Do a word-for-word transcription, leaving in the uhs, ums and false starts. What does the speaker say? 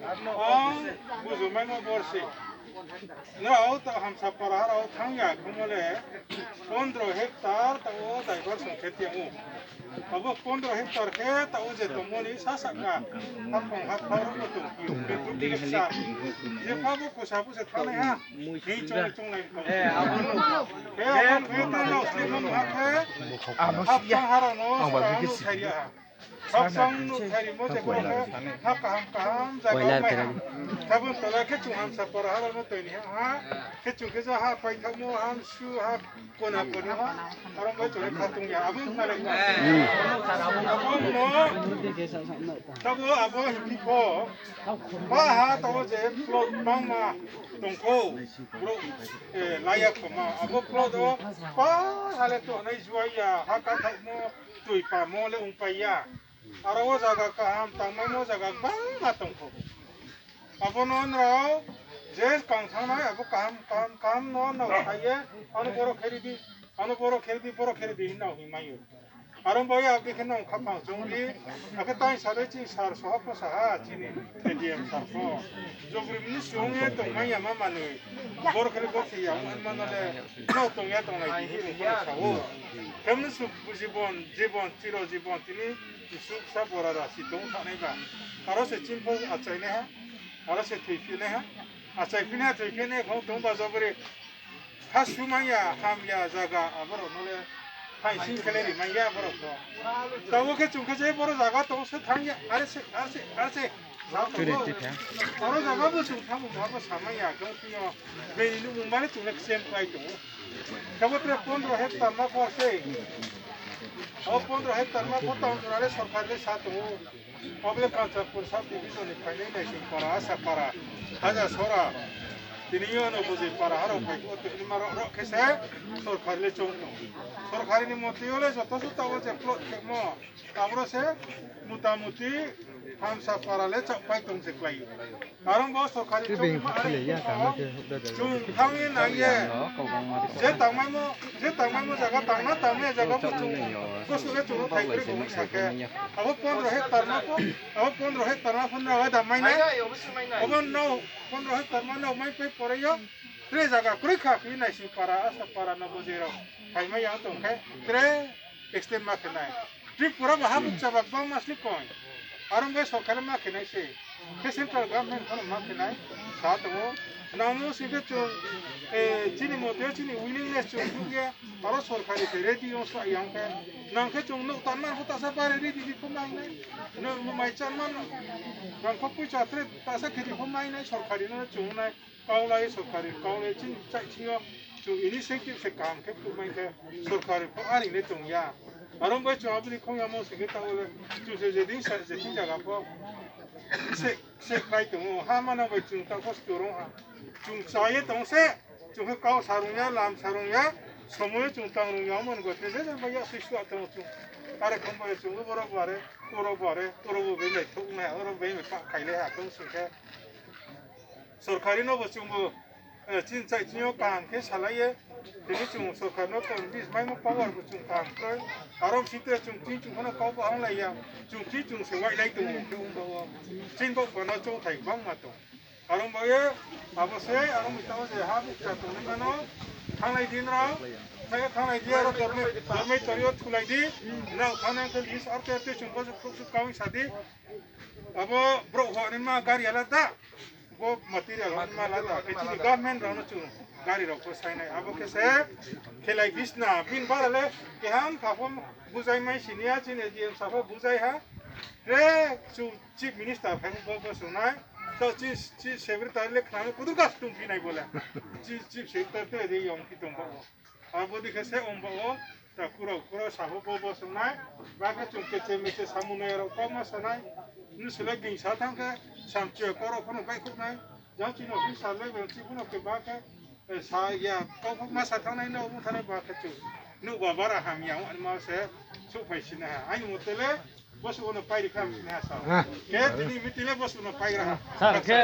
Ang bujumaimo borsi. Nrao ta Hamsapara rao thanng ya khemo le pondro hectare ta wo diversion khe tiang ou. Abo pondro hectare khe ta wo je tongmo ni sasahka haphang haphang rao no tong. Jepha bo kusa bo se thanngnaiha. Hing chong chong nai tong. Khe abo khe ta no slimo ha khe. Haphang harao no sa no thai ya ha. Khakchang no khairimo je boro khe ha kaham kaham zaga mai ha. Khabon tola khe chung Hamsapara ha no toi ni ha. Khe chung khe ja ha paithaomo ha su ha kona koni ha. Aro bai chung kha tong ya abo na le. Abo no tabo abo himpi pho. Ba ha tabo je plot bangma tongkho. Bro, eh, laya khoma. Abo plot o pa ha le tongnai juai ya ha kathaomo. Tui pamo le ongpai ya. Aro wo zaga kaham tangmaimo zaga gbangma tongkho. Abo no nrao je kang thanngnai abo kaham kaham kaham no nrao sai ye, ano boro khe ri di, ano boro khe ri di, boro khe ri di hing nrao hingmai ou. Aro bo ya abo khe nrao khaphang chong di, akhe tai sa le chini sir soha pho sa ha, chini A D M sir pho. Jobri mnusu ong ye tongmai ya ma manoi. Boro khe ri bo khe ya ongmano le, nrao tong ya tonglai di hing sa ou. Khe mnusu jibon, jibon, chiro jibon, tini Isuk sa bora ra si tong thanngnai ba. Aro se chini pho achainaiha. Aro se thoiphinaiha. Achaiphinaiha, thoiphinaiha khong tong ba jobori. Ha sumai ya, ham ya, zaga, aborao no le. Hai sing khe le rimai ya, aborao pho. Tabo khe chung khe je boro zaga tong se thanng ya. Are se, are se, are se. Aro zaga bo chung thanng bo, abo samai ya, khong tini yo. Bini nuhmung mani chung le ksem klái tong ou. Khe bo tre pondro hectare ma pho sei. O pondro hectare ma pho tang jora le sorkar le sa tong ou. Abo le Kanchanpur sub division ni phainai Naisingpara, Asapara, Hajasora. Tini yo no Bujipara harao phai o tini ma rao rao khe se sorkari le choung tong. Sorkari ni moti yo le joto suh tao je plot khemo. Aboro se mutamuti Hamsapara le chaohpai tong se klái. Aro bo sorkari chung ma are chung thanng ye nai ye. Je tangmaimo, je tangmaimo zaga tangna tangmai zaga bo chung, bo suh le chung no thai kroi bo sa khe. Abo pondro hectare ma pho, abo pondro hectare ma pho nrao da mai nai. Abo nrao pondro hectare ma nrao mai pai pore yo. Tre zaga kroi kha phi Naisingpara, Asapara, Nobojoi rao. Phaimai ya tong khe, tre extend ma khe nai. Tripura bo ha bukcha ba gbangma sli koi. Aro bai sorkar ma khe nai se. Khe central government pho no ma khe nai. Sa tong ou. Nang no sing khe chung, eh, chini mote chini willingness chung thuk ye. Aro sorkari se ready ong sa yang khe. Nang khe chung nouh tanma pho tasa bare ready di pho mai nai. Nouh mai chanma rang kho poicha tre tasa khe di pho mai nai sorkari no chung nai. Kaulai sorkari, kaulai chini chaih chini yo, chung initiative se kaham khe phnuhmai khe, sorkari pho aring le tong ya. Aro bai chung abo ni khong yamo se khe taoh le, chung se je din sa, je din zaga pho se, se khlai tong ou, ha manang bai chung taoh pho se chung rung ha. Chung cha ye tong se, chung khe kau sa rung ya, lam sa rung ya, somo ye chung tang rung ya, omo ni gothe je je bai ya sui sua tong ou chung. Are khong bai chung, oro bare, oro bare, oro bo bai mai thouh nai, oro bai mai pah khai le ha, tong sing khe. Sorkari no bo chung bo, eh, chini chaih chini yo kaham khe salai ye, tini chung sorkar no convince maimo power bo chung kaham kroi. Aro sing tre chung chini chung pho no kau bo hanglai ya, chung chini chung se wailai tong ou, khe ong ba wo. Chini bo pha no chouhthai gbangma tong. Aro ba ye, abo se, aro mi tao je ha bukcha tongnaima no, thannglai di nrao, thannglai di aro dormitory yo thulai di, nrao thanngnai khe list arte arte chung bo se khrouh se kau sa di. Abo brouh houh naima gari alada, bo material houh naima alada, khe chini government rao no chung gari rao pho sai nai. Abo khe se khelai bisna, bini bara le keham kha pho bujai mai sini ya, chini A D M sa pho bujai ha. Tre chu chief minister phai bo bo sung nai. Tao chi, chief secretary le khna no kudur gas tung phi nai bo le. Chi, chief secretary te de yong phi tong ba bo. Abo dei khe se ong ba wo, ta kurao kurao sa pho bo bo sung nai, ba khe chung keche meche samung nai rao kau ma sa nai, nung se le ging sa thanng khe, samchu kau rao pho no baihkhouh nai, jang chini officer le bang chi pho no khe ba khe, eh, sa ya kau pho ma sa thanng nai no, ong thanng nai ba khe chung, nuh ba bara hamya ong ma se, souhphai si nai ha. Aini mote le, bo se bo no pai ri kha, si nai ha sa. Khe tini meeting le bo se bo no pai ra ha. Sir, khe